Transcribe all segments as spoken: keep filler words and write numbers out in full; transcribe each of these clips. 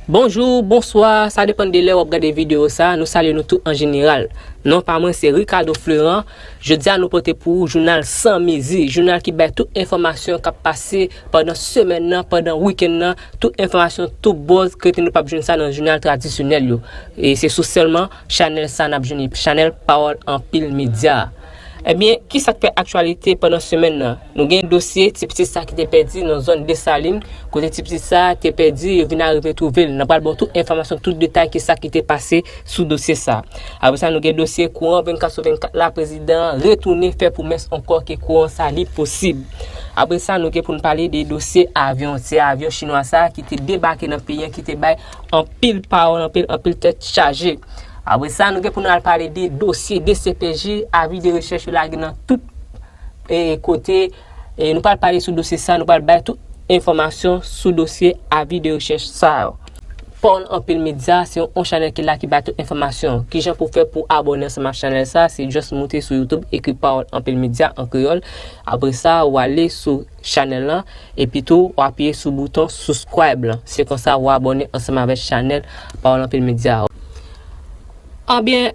Bonjou, bonswa, sa depann de lè w ap gade videyo sa, nou salye nou tou an jeneral. Non pa mwen se Ricardo Fleurant. Jodi a nou pote pou ou jounal San Mezi, jounal ki bay tout enfòmasyon k ap pase pandan semèn nan, pandan wikenn nan, tout enfòmasyon, tout buzz, kote nou p ap jwenn sa nan jounal tradisyonèl yo. E se sou sèlman chanèl sa n ap jwenn li, chanèl Pawòl Anpil Medya. Ebyen, kisa k fè aktyalite pandan semèn nan? Nou gen dosye ti pitit sa ki te pèdi nan zòn Desalin, kote ti pitit sa te pèdi, yo vin arive twouve l. N ap pral ba w tout enfòmasyon, tout detay ki sa ki te pase sou dosye sa. Apre sa, nou gen dosye kouran vennkat sou vennkat la, prezidan an retounen fè pwomès ankò ke kouran sa li posib. Apre sa, nou gen pou n pale de dosye avyon, se avyon chinwa sa ki te debake nan peyi an, ki te bay anpil pawòl, anpil, anpil tèt chaje. Apre sa, nou gen pou n al pale de dosye D C P J, avi de rechèch yo lage nan tout e kote, e nou pral pale sou dosye sa, nou pral bay tout enfòmasyon sou dosye avi de rechèch sa yo. Pawòl Anpil Medya se yon chanèl ki la ki bay tout enfòmasyon. Kijan pou fè pou abòne ansanm ak chanèl sa? Se just moute sou YouTube, ekri Pawòl Anpil Medya an kreyòl. Apre sa, w ale sou chanèl lan, epi tou w apiye sou bouton subscribe lan. Se konsa w abòne ansanm avèk chanèl Pawòl Anpil Medya. Anbyen,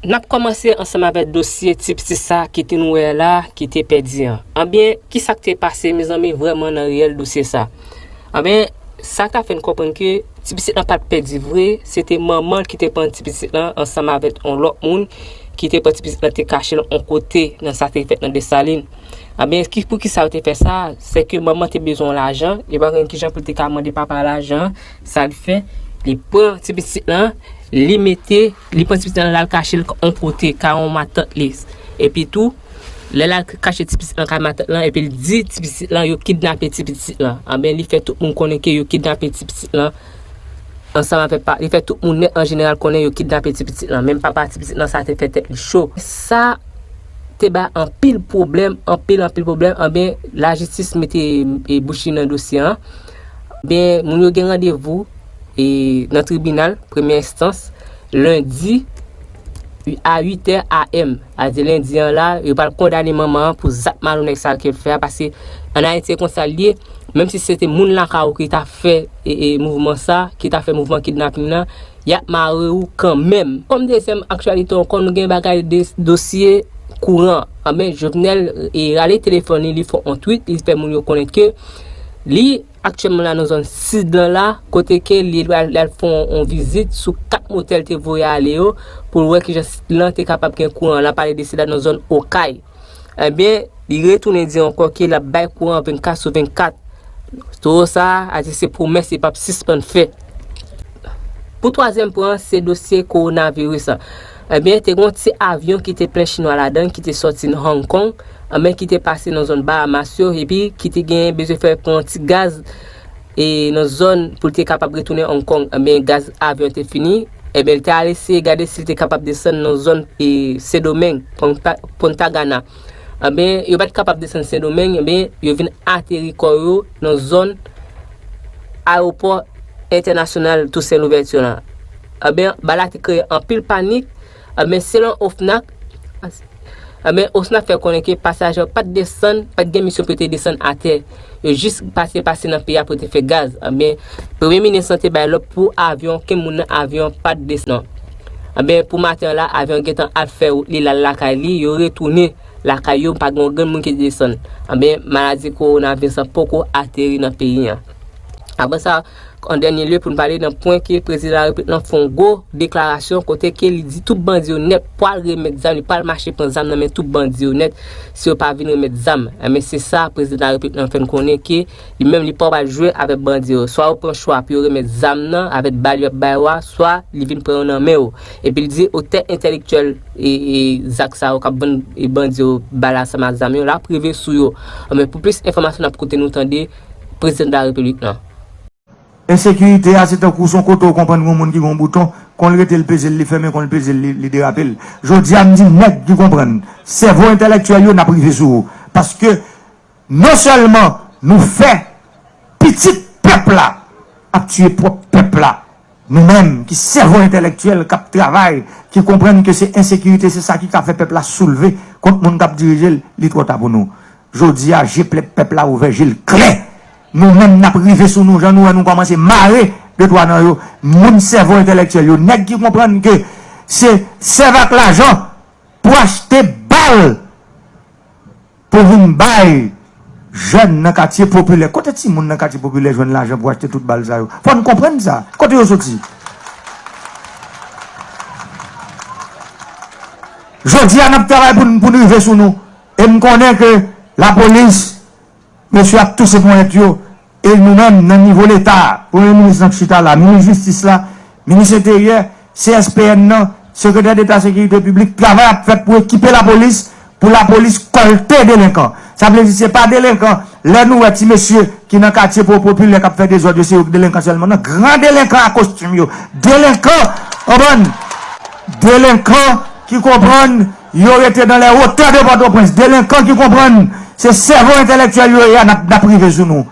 n ap kòmanse ansanm avèk dosye ti pitit sa ki te nou wè la, ki te pèdi an. Anbyen, kisa k te pase, mezanmi, vrèman nan reyèl dosye sa? Anbyen, sa k ta fè n konprann ke ti pitit lan pa t pèdi vre, se te manman l ki te pran ti pitit lan ansanm avèk yon lòt moun ki te pran ti pitit lan, te kache l yon kote nan sa te fèt nan Desalin. Anbyen, ki, poukisa yo te fè sa? Se ke manman te bezwen lajan, li pa konn kijan pou l te ka mande papa lajan, sa l fè, li pran ti pitit lan, li mete, li pran ti pitit lan, l al kache l yon kote, kay yon matant li. Epi tou, lè l al kache ti pitit lan kay matant lan, epi l di ti pitit lan, yo kidnape ti pitit lan. Anbyen, li fè tout moun konnen ke yo kidnape ti pitit lan. Ansanm avèk pa, li fè tout moun nèt an jeneral konnen yo kidnape ti pitit lan. Menm papa ti pitit lan, sa te fè tèt li cho. Sa te bay anpil pwoblèm, anpil, anpil pwoblèm. Anbyen, lajistis mete, e, bouch li nan dosye an. Anbyen, moun yo gen randevou, e, nan tribinal, premyè enstans, lendi, a uit è a m. A di lendi an la, yo pral kondane manman an pou zak malonèt sa ke l fè a, paske ann Ayiti, se konsa l ye, menm si se te moun lakay ou ki ta fè, e, e, mouvman sa, ki ta fè mouvman kidnaping nan, y ap mare ou kanmenm. Kòm dezyèm aktyalite ankò, nou gen bagay de dosye kouran. Anben, Jovenel, e, rale telefòn li, li fè yon tweet, li fè moun yo konnen ke li aktyèlman la nan zòn sid lan la, kote ke li pral, li al fè yon, yon vizit sou kat motèl te voye ale yo, pou l wè kijan sid lan te kapab gen kouran. L ap pale de sid la nan zòn Okay. Ebyen, li retounen di ankò ke l ap bay kouran vennkat sou vennkat. Towo sa a, a di se pwomès li p ap sispann fè. Pou twazyèm pwen an, se dosye kowonaviris la. Ebyen, te gen yon ti avyon ki te plen chinwa ladan l, ki te sòti nan Hong Kong, anben ki te pase nan zòn Bahamas yo, epi ki te gen bezwen fè pran yon ti gaz, e, nan zòn pou l te kapab retounen Hong Kong. Anben, gaz avyon te fini. Ebyen, li te al eseye gade si l te kapab desann nan zòn, e, Sendomeng, Punta, Punta Cana. Anben, yo pa t kapab desann Sendomeng, anben, yo vin ateri kò yo nan zòn ayewopò entènasyonal Toussaint Louverture la. Anben, bagay la te kreye anpil panik. Anben, selon OFNAC, anben, OFNAC fè konnen ke pasaje yo pa t desann, pa t gen misyon pou yo te desann atè. Yo jis pase, pase nan peyi a pou yo te fè gaz. Anben, premye minis lan te bay lòd pou avyon, okenn moun nan avyon pa t desann. Anben, pou maten an la, avyon gentan al fè wout li, l al lakay li, yo retounen lakay yo, pa gen yon grenn moun ki te desann. Anben, maladi kowonaviris lan poko ateri nan peyi an. Apre sa, an dènye lye, pou n pale nan pwen ke prezidan larepiblik lan fè yon gwo deklarasyon kote ke li di tout bandi yo nèt pral remèt zam, li pral mache pran zam nan men tout bandi yo nèt si yo pa vin remèt zam. Enben, se sa prezidan larepiblik lan fè n konnen ke li menm li pa pral jwe avèk bandi yo. Swa yo pran chwa pou yo remèt zam nan avèk bal y ap bay yo a, swa li vin pran yo nan men yo. Epi l di otè entèlektyèl e, e zak sa yo k ap vann e bandi yo bal ansanm ak zam yo, l ap rive sou yo. Enben, pou plis enfòmasyon, n ap koute nou tande prezidan larepiblik lan. Ensekirite a, se tankou se yon kote w konprann gen yon moun ki gen yon bouton, kon l rete l peze l, li fèmen, kon l peze l, li, li derape l. Jodi a, m di nèg ki konprann, sèvo entèlektyèl yo, n ap rive sou ou. Paske non sèlman nou fè pitit pèp la ap tiye pwòp pèp la, nou menm ki sèvo entèlektyèl, k ap travay, ki konprann ke se ensekirite, se sa ki ka fè pèp la soulve kont moun k ap dirije l, li twò ta pou nou. Jodi a, je plè pèp la ouvè, je l klè. Nou menm, n ap rive sou nou, jan nou wè nou kòmanse mare de twa nan yo, moun sèvo entèlektyèl yo, nèg ki konprann ke se sèvi ak lajan pou achte bal pou vin bay jèn nan katye popilè. Kote timoun nan katye popilè jwenn lajan pou achte tout bal sa yo? Fò n konprann sa. Kote yo soti? Jodi a, n ap travay pou n, pou n rive sou nou. E m konnen ke lapolis, mesye ap touse ponyèt yo. E nou menm, nan nivo Leta, premye minis nan k chita la, minis jistis la, minis enteryè, C S P N nan, sekretè deta sekirite piblik, travay ap fèt pou ekipe lapolis, pou lapolis kòlte delenkan. Sa vle di, se pa delenkan, lè nou wè ti mesye ki nan katye po-, popilè k ap fè dezòd yo, se yo ki delenkan sèlman. Non, gran delenkan a kostim yo. Delenkan, konprann? Delenkan ki konprann yo rete dans les hauteurs de Pòtoprens. Delenkan ki konprann se sèvo entèlektyèl yo ye a, n ap, n ap rive sou nou.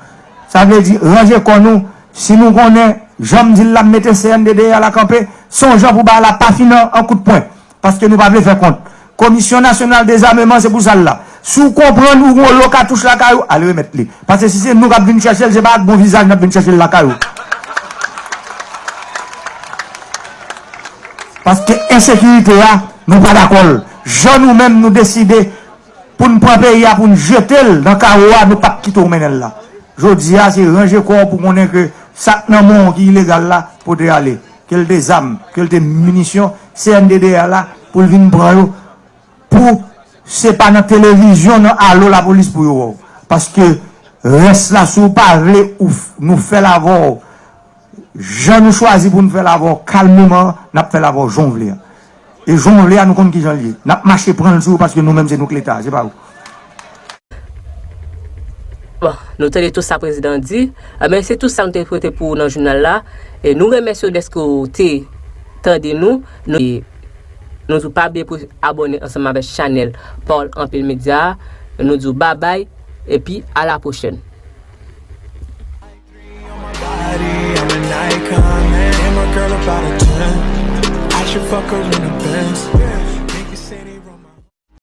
Sa vle di, ranje kò nou. Si nou konnen, jan m di l la, m mete C N D D A la kanpe, se yon jan pou bagay la pa fin an, an kout pwen. Paske nou pa vle fè kont. Komisyon Nasyonal Dezameman, se pou sa l la. Si w konprann ou gen yon lo katouch lakay ou, al remèt li. Paske si se nou k ap vin chèche l, se pa ak bon vizaj n ap vin chèche l lakay ou. Paske ensekirite a, nou pa dakò l. Jan nou menm nou deside pou n pran peyi a, pou n jete l nan kawo a, nou p ap kite w mennen l la. Jodi a, se ranje kò w pou konnen ke sa k nan men w ki ilegal la, pote ale. Ke l te zam, ke l te minisyon, C N D D A la pou l vin pran yo, pou se pa nan televizyon, nan alo lapolis pou yo wè w. Paske rès la, si w pa vle ou f-, nou fè l avè w, jan nou chwazi pou n fè l avè w kalmeman, n ap fè l avè w jan w vle a. E jan w vle a, nou konn kijan l ye. N ap mache pran l sou ou paske nou menm se nou k Leta, se pa ou. Bon, nou tande tout sa prezidan an di. Enben, se tout sa nou te pote pou ou nan jounal la. E nou remèsye w dèske w te tande nou. Nou, e nou di w pa bliye pou abòne ansanm avèk chanèl Pawòl Anpil Medya a. Nou di w babay, epi a la pwochèn. Body, I'm an icon, man. And my girl about a ten. I should fuck her in the Benz.